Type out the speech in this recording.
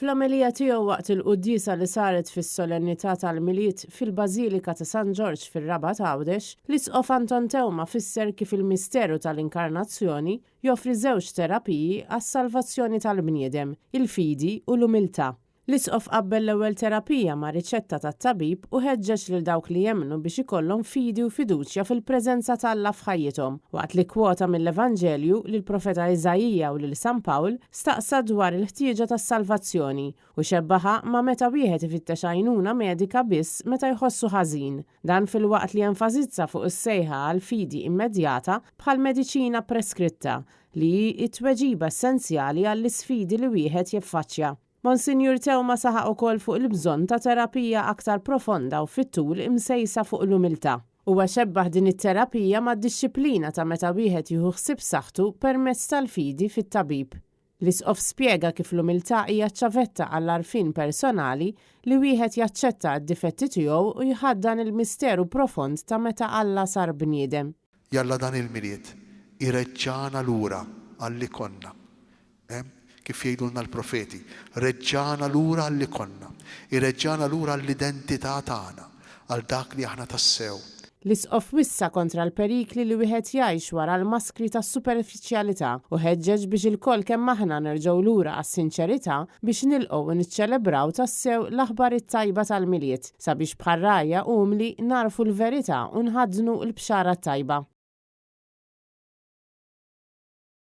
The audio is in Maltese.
Fl-omelija tiegħu waqt il-quddiesa li saret fis-solennità tal-Milied fil-Bażilika ta' San Ġorġ fir-Rabat Għawdex, l-Isqof Anton Teuma fisser kif il-misteru tal-Inkarnazzjoni joffri żewġ terapiji għas-salvazzjoni tal-bniedem, il-fidi u l-umiltà. L-Isqof qabbel l-ewwel terapija ma' riċetta tat-tabib u ħeġġeġ lil dawk li jemmnu biex ikollhom fidi u fiduċja fil-preżenza t'Alla f'ħajjithom, waqt li kkwota mill-Evanġelju lill-profeta Iżaija u lil San Pawl, staqsa dwar il-ħtieġa tas-salvazzjoni u xebbaha ma' meta wieħed ifittex għajnuna medika biss meta jħossu ħażin. Dan filwaqt li enfasizza fuq is-sejħa għal fidi immedjata bħal mediċina preskritta, li hi t-tweġiba essenzjali għall-isfidi li wieħed jiffaċċja. Monsinjur Teuma saħaq ukoll fuq il-bżonn ta' terapija aktar profonda u fit-tul imsejsa fuq l-umiltà. Huwa xebbah din it-terapija mad-dixxiplina ta' meta wieħed jieħu ħsieb saħħtu permezz tal-fidi fit-tabib. L-Isqof spjega kif l-umiltà hija ċ-ċavetta għall-għarfien personali li wieħed jaċċetta d-difetti tiegħu u jħaddan il-misteru profond ta' meta Alla sar bniedem. Jalla dan il-Milied ireġġagħna lura għal li konna. Kif jgħidulna l-profeti, reġġagħna lura għal li konna, ireġġagħna lura għall-identità tagħna, għal dak li aħna tassew. L-Isqof wissa kontra l-perikli li wieħed jgħix wara l-maskri tas-superfiċjalità u ħeġġeġ biex ilkoll kemm aħna nerġgħu lura għas-sinċerità biex nilqgħu u niċċelebraw tassew l-aħbar it-tajba tal-Milied, sabiex bħal rgħajja umli nagħrfu l-verità u nħaddnu l-bxara t-tajba.